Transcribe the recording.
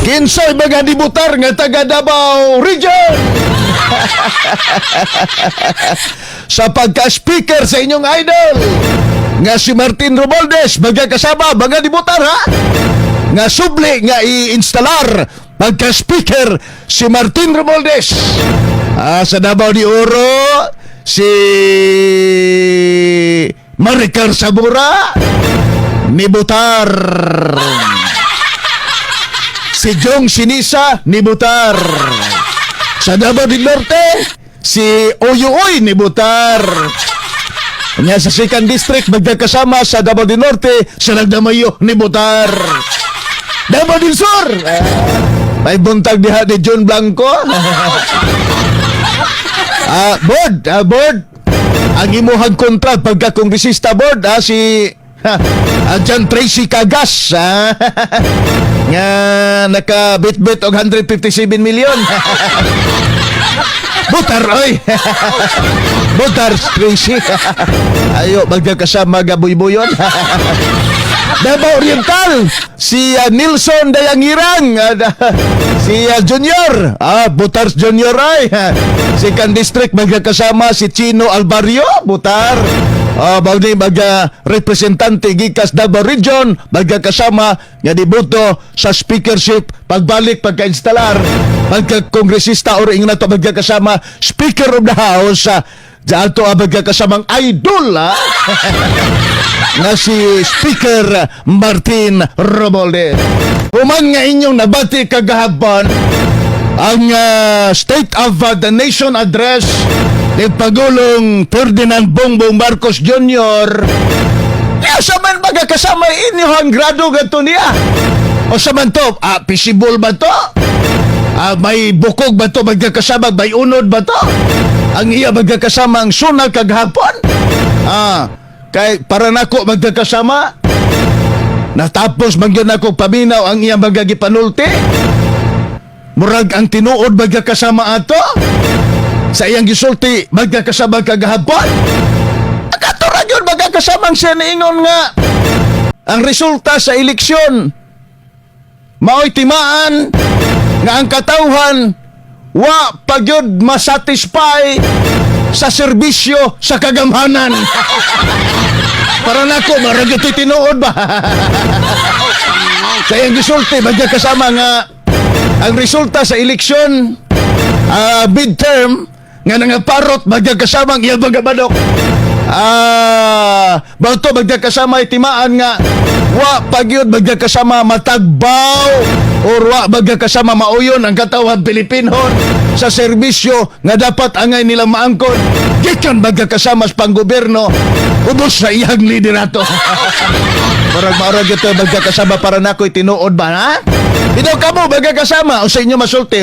Kinsay mga nibutar nga taga Davao Region sa pagka-speaker sa inyong idol nga si Martin Romualdez, magkakasama mga nibutar ha, nga subli nga i-instalar pagka-speaker si Martin Romualdez. Sa Davao de Oro, si Maricar Sabura nibutar. Si Jong Sinisa nibutar. Sa Davao del Norte, si Oyuoy nibutar. Nya sa Second District, magkakasama sa Davao del Norte, sa Lagdamayo nibutar. Davao del Sur, may buntag diha ni John Blanco. Board, board. Ang imuhang kontra pagka-kongresista, board, si John Tracy Cagas, nga naka-bit-bit og 157 million. Butar, oy. Butar, Tracy. Ayo, magkakasama gabuybuyon. Davao Oriental, si Nilson Dayangirang, si Junior, Butar Junior ay. Second District, magkakasama si Chino Alvario, Butar. Mao ni mga representante gikas Davao Region, magkakasama nga niboto sa speakership pagbalik pagka-instalar pagka-kongresista or ingon nato magkakasama Speaker of the House sa ato ang magkakasamang idol nga si Speaker Martin Romualdez. Human nga inyong nabati kagahapon ang State of the Nation Address ni Pangulong Ferdinand Bongbong Marcos Jr. Ya, sa man magkakasama inyo ang grado ganto niya? O sa man to, feasible ba to? May bukog ba to magkakasama? May unod ba to? Ang iya magkakasama ang suna kagahapon? Kay para nako magkakasama, natapos man gyud nako paminaw ang iya magagipanulti. Murag ang tinuod magkakasama ato sa iyang gisulti magkakasama kagahapon. Kato ra gyud magkakasamang siya niingon nga ang resulta sa eleksyon mao'y timaan nga ang katawhan wa pa gyud masatisfy sa serbisyo sa kagamhanan. Para nako, marag ito'y tinuod ba? Sa iyang gisulti, magkakasama nga ang resulta sa eleksyon midterm nga nangaparot magkakasamang iyang mga manok. Bato magkakasama itimaan nga wa pagyud magkakasama matagbaw or wa magkakasama mauyon ang katawhan Pilipinhon sa serbisyo nga dapat angay nila maangkon gikan magkakasama sa panggobyerno ubos sa iyang liderato. Murag maurag ito magkakasama para nako tinuod ba ha? Bitaw kamo magkakasama o sa inyo masulti.